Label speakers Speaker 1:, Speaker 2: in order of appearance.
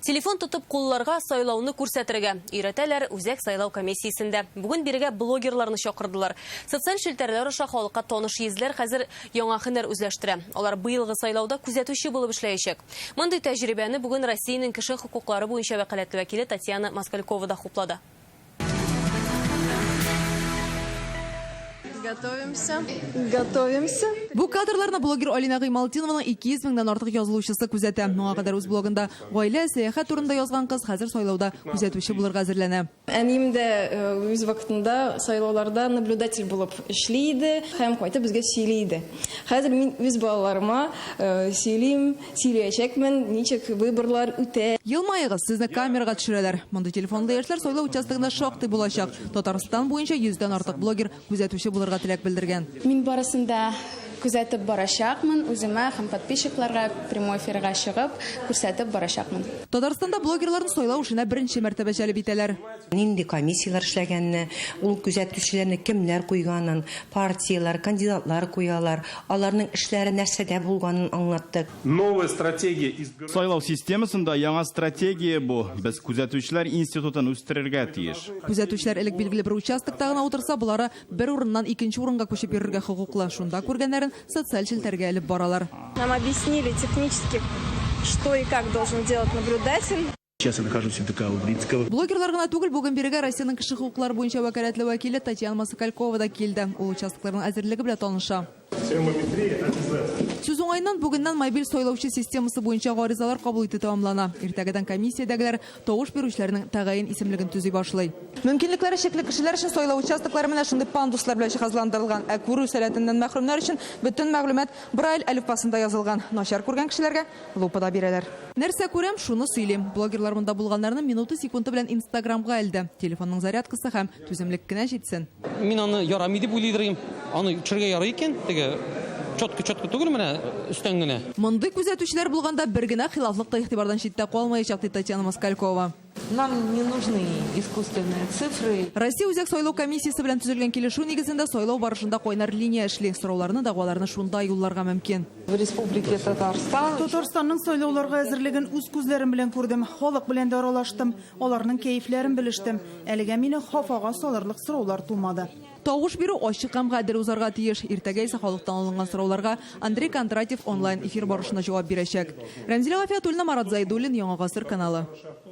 Speaker 1: Телефон тотып кулларга сайлауны күрсәтергә өйрәтәләр Үзәк сайлау комиссиясендә. Бүген бирегә блогерларны чакырдылар. Социаль челтәрләр аша халыкка таныш йөзләр хәзер яңа һөнәр үзләштерә. Алар быелгы сайлауда күзәтүче булып эшләячәк. Мондый тәҗрибәне бүген Россиянең кеше хокуклары буенча вәкаләтле вәкиле Татьяна Москалькова да хуплады.
Speaker 2: Готовимся. Готовимся.
Speaker 3: Бу кадрларны блогер Алина Гыймалтдинованың 200 меңнән артык язылучысы күзәтә. Моңа кадәр үз блогында гаилә, сәяхәт турында язган кыз хәзер сайлауда күзәтүче булырга әзерләнә.
Speaker 2: Әнием дә үз вакытында сайлауларда наблюдатель булып эшли иде һәм кайтып безгә сөйли иде. Хәзер мин үз балаларыма сөйлим, сөйләячәкмен, ничек выборлар үтә.
Speaker 3: Елмаегыз, сезне камерага төшерәләр. Мондый телефонлы яшьләр сайлау участогында шактый булачак. Татарстан буенча йөздән артык блогер күзәтүче булырга теләк белдергән.
Speaker 4: Мин барысын да күзәтеп барачакмын, үземә һәм подписчикларга прямой эфирга чыгып, күрсәтеп барачакмын.
Speaker 3: Татарстанда блогерларны сайлау эшенә беренче мәртәбә җәлеп итәләр.
Speaker 5: Нинди комиссияләр эшләгәнне, ул күзәтүчеләрне кемнәр куйганын, партияләр, кандидатлар куялар, аларның эшләре нәрсәдә булганын аңлаттык.
Speaker 6: Новая стратегия избирателей.
Speaker 7: Сайлау системасында яңа стратегия бу. Без күзәтүчеләр институтын үстерергә тиеш.
Speaker 3: Күзәтүчеләр элек билгеле бер участокта гына утырса, болары бер урыннан икенче урынга күчеп йөрергә хокуклы. Шунда күргәннәрен социаль челтәргә элеп баралар.
Speaker 2: Нам объяснили технически, что и как должен делать наблюдатель.
Speaker 8: Сейчас я нахожусь в ДК Лубрицкого.
Speaker 3: Блогерлар гына түгел, бүген бирегә Россиянең кеше хокуклары буенча вәкаләтле вәкиле Татьяна Москалькова да килде. Ул участокларның әзерлеге белән таныша.
Speaker 6: Термометрия обязательно.
Speaker 3: Сүз уңаеннан, бүгеннән мобиль сайлаучы системасы буенча гаризалар кабул итү тәмамлана. Иртәгәдән комиссиядәгеләр тавыш бирүчеләрнең тәгаен исемлеген төзи башлый. Мөмкинлекләре чикле кешеләр өчен сайлау участоклары менә шундый пандуслар белән җиһазландырылган. Ә күрү сәләтеннән мәхрүмнәр өчен бөтен мәгълүмат Брайль әлифбасында язылган. Начар күргән кешеләргә лупа да бирәләр. Нәрсә күрәм, шуны сөйлим. Блогерлар монда булганнарны минуты-секунды белән Инстаграмга элде. Телефонның зарядкасы һәм түземлек кенә җитсен.
Speaker 9: Мин аны ярамый дип уйлыйдыр идем. Аны төшерергә ярый икән, теге четко-четко түгел, менә өстән генә.
Speaker 3: Мондый күзәтүчеләр булганда бер генә хилафлык та игътибардан читтә калмаячак, ди Татьяна Москалькова.
Speaker 10: Нам не нужны искусственные цифры.
Speaker 3: Россия Үзәк сайлау комиссиясе белән төзелгән килешү нигезендә сайлау барышында кайнар линия эшли. Сорауларны, дәгъваларны шунда юлларга мөмкин.
Speaker 10: В Республике Татарстан.
Speaker 11: Татарстанның сайлауларга әзерлеген үз күзләрем белән күрдем. Халык белән дә аралаштым. Аларның кәефләрен белештем. Әлегә мине хафага салырлык сораулар тумады.
Speaker 3: Тавыш бирү ачык һәм гадел узарга тиеш. Иртәгә исә халыктан алынган сорауларга Андрей Кондратьев онлайн эфир барышында җавап бирәчәк. Рәмзилә Гафиятуллина, Марат Зайдуллин, Яңа Гасыр каналы.